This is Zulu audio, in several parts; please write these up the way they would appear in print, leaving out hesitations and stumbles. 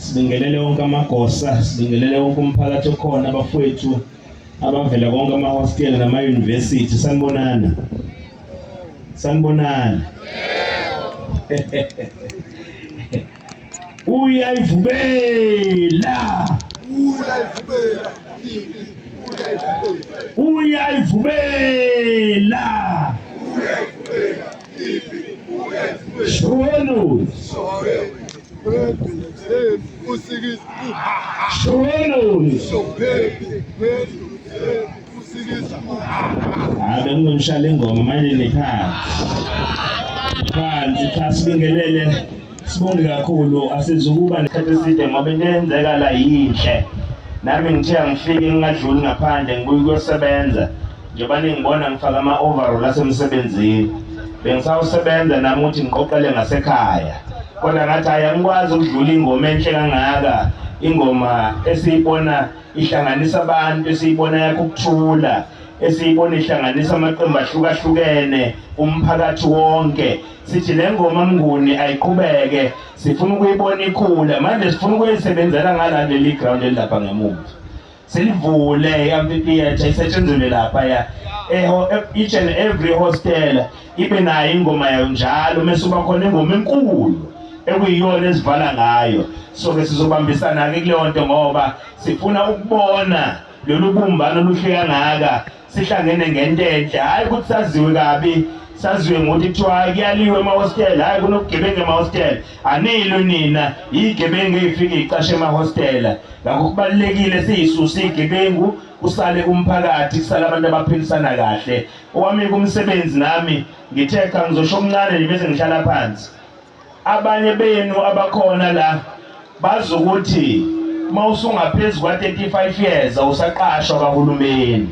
Sibingelele wonke amagosa, sibingelele wonke umphakathi okhona, abafowethu abavela konke amahostela nama-university. Sanibonana, sanibonana. Uyayivubela, uyayivubela, uyayivubela. Shwenu, shwenu. Hayi, bengizonishaya ingoma manje niphansi phansi. Cha, sibingelele, sibonge kakhulu. Asizukuba nesikhathi eside ngoba into eyenzeka la yinhle. Nami ngithe angifike ngingadluli ngaphandle, ngibuye ukuyosebenza. Njengoba ningibona ngifaka ama-overall asemsebenzini, bengisawusebenza nami ukuthi ngiqoqele ngasekhaya, kodwa ngathi hhayi, angikwazi ukudlula ingoma enhle kangaka, ingoma esiyibona ihlanganisa abantu, esiyibona yakho ukuthula, esiyibona ihlanganisa amaqembu ahlukahlukene, umphakathi wonke. Sithi le ngoma Mnguni ayiqhubeke, sifuna ukuyibona ikhula. Manje sifuna ukuyisebenzela ngala leli ground elilapha ngemuva, silivule i-amphitheatre isetshenzelwe lapha ya each and every hostel ibe nayo ingoma yayo njalo, mase uba khona ingoma enkulu ekuyiyona esivala ngayo. So ke sizobambisana-ke kuleyo nto ngoba sifuna ukubona lolu bumbano luhle kangaka, sihlangene ngento enhle, hhayi ukuthi saziwe kabi, saziwe ngokuthi kuthiwa hhayi, kuyaliwe emahostela, hhayi, kunobugebengu emahostela. Anilwi nina, iy'gebengu ey'fike y'cashe emahostela. Ngakho kubalulekile siyisuse iy'gebengu, kusale umphakathi, kusale abantu abaphilisana kahle. Owami kumsebenzi nami ngithe cha, ngizosho omncane nje bese ngihlala phansi. Abanye benu abakhona la bazi ukuthi uma usungaphezu kwa-35 years awusaqashwa kahulumeni,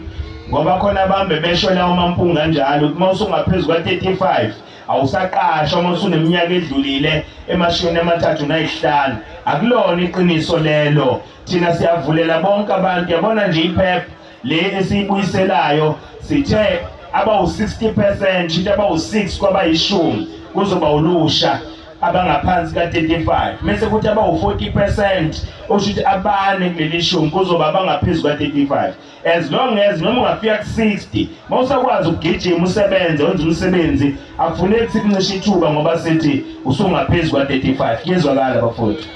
ngoba khona abambe besho lawo mampunga kanjalo ukuthi uma usungaphezu kwa-35 awusaqashwa, uma usuneminyaka edlulile ema-35. Akulona iqiniso lelo. Thina siyavulela bonke abantu. Yabona nje iPEP le esiyibuyiselayo, sithe abawu-60%, shuthi abawu-6 kwabayishumi kuzoba ulusha abangaphansi ka-35, mese kuthi abawu-40%, osho ukuthi abane kuleli shumi kuzoba abangaphezu ka-35. As long as noma ungafika ku-60, uma usakwazi ukugijima, usebenze, wenze umsebenzi, akufuneki sikuncishe ithuba ngoba sithi usungaphezu kwa-35. Kuyezwakala bafowethu?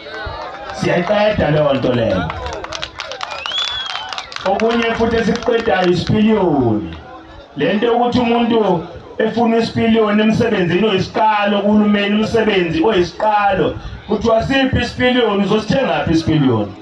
Siyayiqeda leyo nto leyo. Okunye futhi esikuqedayo isipiliyoni, le nto yokuthi umuntu efuna isipiliyoni emsebenzini oyisiqalo kuhulumeni, umsebenzi oyisiqalo, kuthiwa siphi isipiliyoni, uzosithengaphi isipiliyoni?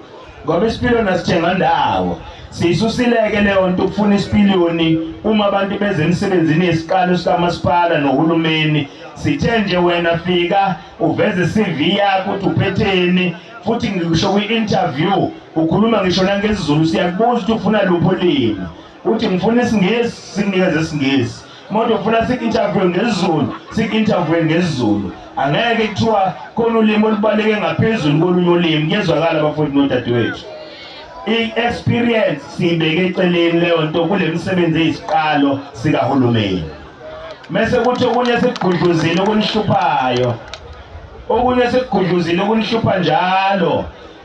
Ngoba isipiliyoni asithenga ndawo. Siyisusileke leyo nto ukufuna isipiliyoni uma abantu beze emsebenzini yesiqalo sikamasipala nohulumeni. Sithe nje wena fika uveze i-CV yakho ukuthi uphetheni, futhi ngisho kwi-interview ukhuluma ngisho nangesiZulu, siyakubuza ukuthi ufuna luphi ulimi. Uthi ngifuna isiNgisi, sikunikeze isiNgisi. Uma ufuna siku-interview ngesiZulu, siku-interview ngesiZulu. Angeke kuthiwa khona ulimi olubaluleke ngaphezulu kolunye ulimi. Kuyezwakala bafowethu nodadewethu? I-experience siyibeke eceleni leyo nto kule misebenzi eyisiqalo sikahulumeni. Mese kuthi okunye sikugudluzile okunihluphayo, okunye sikugudluzile okunihlupha njalo,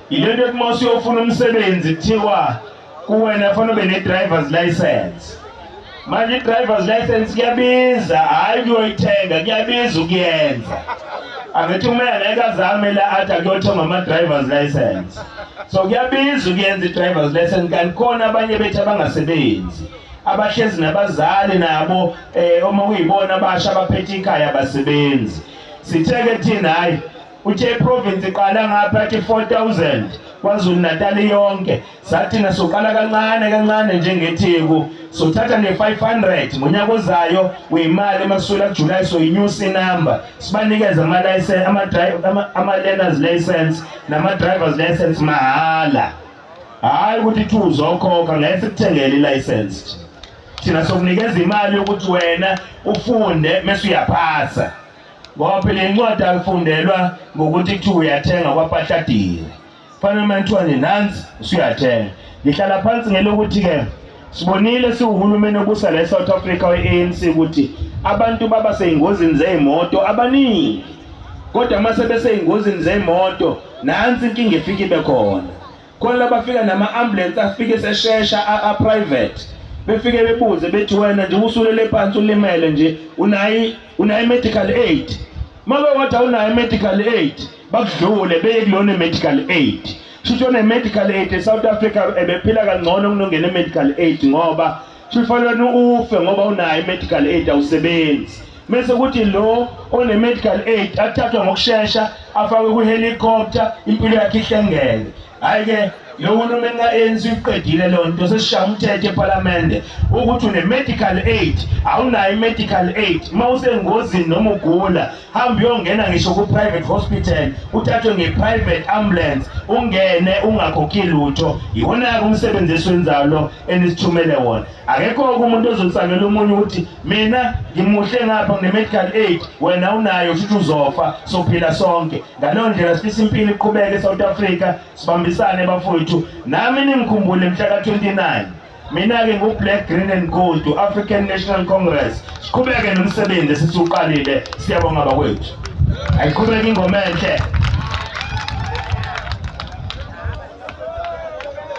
yile nto ethi uma usuyofuna umsebenzi kuthiwa kuwena fanele ube ne-driver's license. Manje i-driver's license kuyabiza, hhayi ukuyoyithenga, kuyabiza ukuyenza. Angithi umeya ngeke azame la athi akuyothenga ama-driver's license. So kuyabiza ukuyenza i-driver's license, kanti khona abanye bethu abangasebenzi, abahlezi nabazali nabo, uma kuyibona abasha abaphethe ikhaya abasebenzi. Sithe-ke thina hhayi, uthe iprovince iqala ngapha athi 4000 KwaZulu Natal yonke. Sathina soqala kancane kancane njengeTheku, sothatha ne-500 ngonyaka ozayo uyimali emasula kuJuly, soyinyusa inamba, sibanikeze ama-license, ama-learners license nama-drivers license mahhala. Hhayi ukuthi thi uzokhokha, ngeke sikuthengele i-license thina, sokunikeza imali yokuthi wena ufunde mese uyaphasa, ngoba phela incwadi ayifundelwa ngokuthi kuthiwa uyathenga kwapahladile. Fanele uma kuthiwa nje nansi, usuyathenga. Ngihlala phansi ngelokuthi-ke sibonile siwuhulumeni obusa la e-South Africa we-ANC ukuthi abantu baba sey'ngozini zey'moto abaningi. Kodwa uma sebesey'ngozini zey'moto, nansi inkinga efike ibe khona. Khona labafika nama-ambulance afike seshesha a-private, befike bebuze bethi wena nje usulele phansi ulimele nje unayi unayi medical aid. Make wathi awunayo medical aid, bakudlule beye kulona medical aid. Shuthi one-medical aid e-South Africa ebephila kangcono kunongena e-medical aid, ngoba shuthi fanele ufe ngoba unayo i-medical aid, awusebenzi. Mese kuthi lo one-medical aid athathwa ngokushesha afakwe kwi-helicopter, impilo yakhe ihlengeke. Hhayi-ke lo hulumeni ka-ANC uyiqedile leyo nto, sesishaya umthetho ephalamende ukuthi une-medical aid, awunayo i-medical aid, uma usengozini noma ugula, hamba uyongena ngisho ku-private hospital, uthathwe nge-private ambulance, ungene ungakhokhi lutho. Iwona-ke umsebenzi esiwenzayo lo enisithumele wona. Akekho-ke umuntu ozosangela omunye ukuthi mina ngimuhle ngapha ngine-medical aid, wena unayo, shuthi uzofa, sophila sonke. Ngaleyo ndlela sifisa impilo iqhubeke e-South Africa, sibambisane bafowethu. Nami ningikhumbule mhla ka-29. Mina-ke ngu-Black, Green and Gold, African National Congress. Siqhubeke nomsebenzi esisiwuqalile. Siyabonga bakwethu. Ayiqhubeke ingoma enhle.